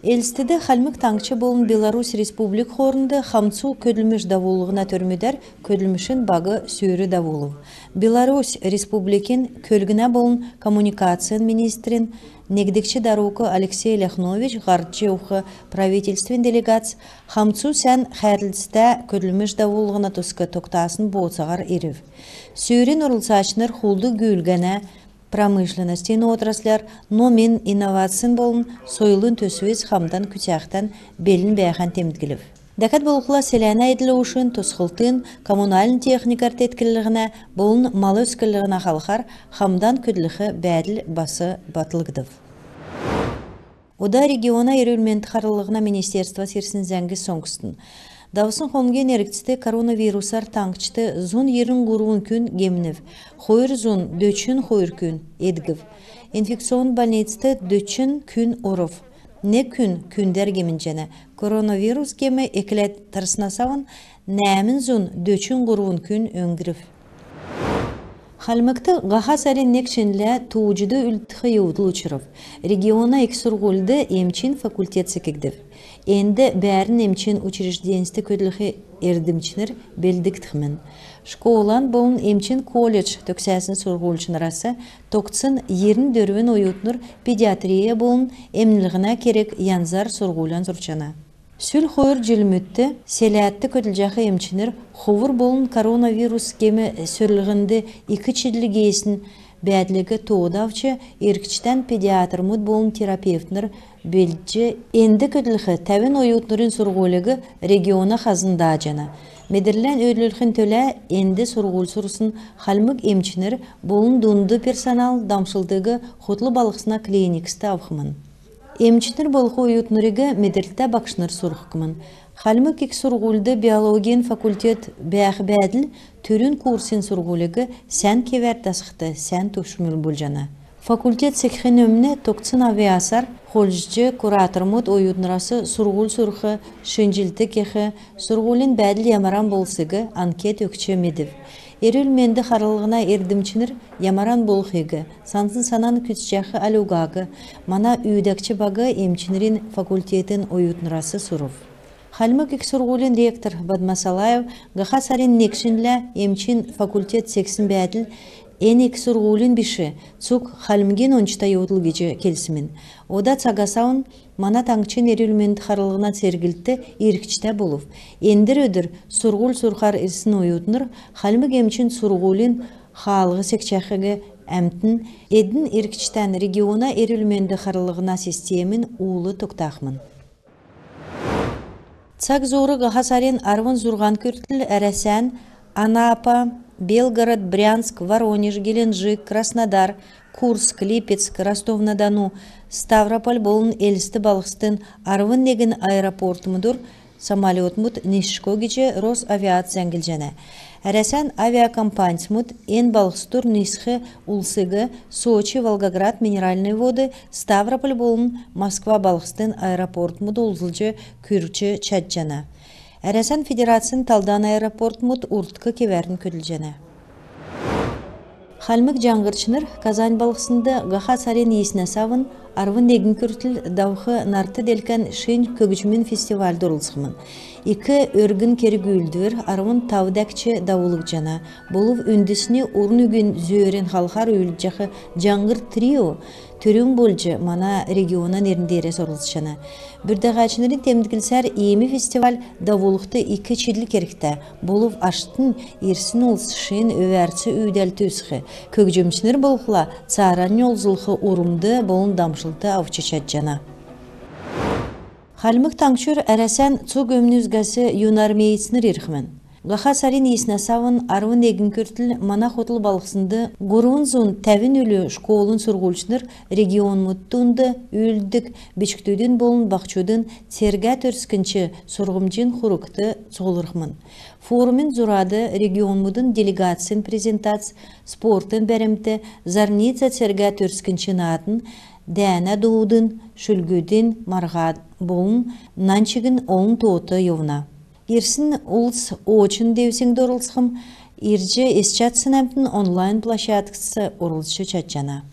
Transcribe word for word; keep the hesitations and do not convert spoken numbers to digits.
Элстд Хальмг Таңһч болн Беларусь Республик хоорнд хамцу көдлмш давуллһна төрмүдәр көдлмшин баг сүүр давулв. Беларусь Республикин көлгнә болн коммуникацин министрин негдгч дарук Алексей Ляхнович һардҗ йовх правительствин делегац хамцу сән хәрлцтә көдлмш давуллһна туск тогтасн бооцаһар ирв. Сүүрин орлцачнр хулд-гүүлгәнә, промышленностин отрасляр, номин, инновацин болн сойлын төсвс хамдан күцәхдән белн бәәхән темдглв. Дәкәд болхла селәнә эдл-ушин, тосхлтын, коммунальн техникәр теткллһнә болн мал өсклһнә халхар хамдан көдлх бәәдл бас батлгдв. Ода региона эрүл-менд харллһна министерствас ирсн зәңгс соңстн. Давсн хонгин эргцд коронавирусар таңһчд зун йирн һурвн күн гемнв, хойр зун дөчн хойр күн эдгв. Инфекционн больницд дөчн күн орв, нег күн күндәр гемнҗәнә. Коронавирус гем экләд тарснас авн нәәмн зун дөчн һурвн күн өңгрв. Хальмгт һаха сарин нег шинлә тууҗд үлдх йовдл учрв. Региона ик сурһульд эмчин факультет секгдв. Энд бәәрн эмчин учрежденьст көдлх эрдмчнр белдгдхмн. Школан болн эмчин колледж төгсәсн сурһульчнрас тогтсн йирн дөрвн оютнр педиатрия болн эмнлһнә керг янзар сурһулян сурчана. Сүл хойр җилмүдт селәдт көдлҗәх эмчнр ховр болн коронавирус гем сөрлһнд ик чидл гисн бәәдлиг тоод авч, иргчдән педиатрмуд болн терапевтнр белдҗ, энд көдлх тәвн оютнрин сурһулиг региона хазн дааҗана. Медрлән өөдлүлхин төлә энд сурһуль сурсн хальмг эмчнр болн дунд персонал дамшлтыг хотл балһсна клиникст авхмн. Эмчнр болх оютнриг медрлтә багшнр сурһхмн. Хальмг ик сурһульд биологин факультет бәәх бәәдл түрүн курсин сурһулиг сән кевәр дасхд сән түшмл болҗана. Факультет секхин өмн тогтсн авъясар хольҗ куратормуд оютнрас сурһуль сурх, шинҗлт кех, сурһулин бәәдл ямаран болсиг анкет өгч медв. Эрүл-менд харллһна эрдмчнр ямаран болхиг, сансн санан күцҗәх аль угаг мана үүдәгч баг эмчнрин факультетин оютнрас сурв. Хальмг ик сурһулин ректор Бадма Салаев һаха сарин нег шинлә эмчин факультет сексн бәәдл эн ик сурһулин биш, цуг Хальмгин ончта йовдл гиҗ келсмн. Ода цагас авн мана таңһчин эрүл-менд харллһна церглт иргчтә болв. Эндр өдр сурһуль сурхар ирсн оютнр хальмг эмчин сурһулин хаалһ секҗәхиг әмтн, эдн иргчдән региона эрүл-менд харллһна системин уул тогтахмн. Цаг зуур һаха сарин арвн зурһан күртл Әрәсән Анапа, Белгород, Брянск, Воронеж, Геленджик, Краснодар, Курск, Липецк, Ростов-на-Дону, Ставрополь болн Элст балһсдын арвн негн аэропортмудур самолетмуд нисшго гиҗ Росавиац зәңглҗәнә. Әрәсән авиакомпаньсмуд эн балһсдур нисх улсиг Сочи, Волгоград, Минеральные Воды, Ставрополь болн Москва балһсдын аэропортмуд олзлҗ күрч чадҗана. Әрәсән Федерацин талдан аэропортмуд урдк кевәрн көдлҗәнә. Хальмг җаңһрчнр Казань балһснд һаха сарин йиснәс авн арвн негн күртл давх нарт делкән шин көгҗмин фестивальд орлцхмн. Ик өргн керг-үүлдвр арвн тав дәкҗ давулгдҗана. Болв үндсни урн үгин зөөрин халхар үүлдҗәх «Җаңһр» трио түрүн болҗ мана региона нерн деерәс орлцҗана. Бүрдәһәчнрин темдглсәр, иим фестиваль давулхд ик чидл кергтә. Болв аштнь ирсн улс шин өвәрц үүдәлт үзх, көгҗмчнр болхла цааранднь олзлх урмд болн дамшлт авч чадҗана. Хальмг Таңһчур Әрәсән цуг өмн үзгәс юнармеецнр ирхмн. Һаха сарин йиснәс авн арвн негн күртл мана хотл балһснд һурвн зун тәвн үлү школын сурһульчнр регионмуд дунд үүлддг бичкдүдин болн баһчудын цергә-төрскнч сурһмҗин хургт цуглрхмн. Форумин зурад регионмудын делегацин презентац, спортын бәрмт, зарница цергә-төрскнч наадн, дәәнә дуудын, шүлгүдин марһан болн нань чигн олн тоот йовна. Ирсн улс очн девсңд орлцхмн, ирҗ эс чадсн әмтн онлайн площадкс орлцҗ чадҗана.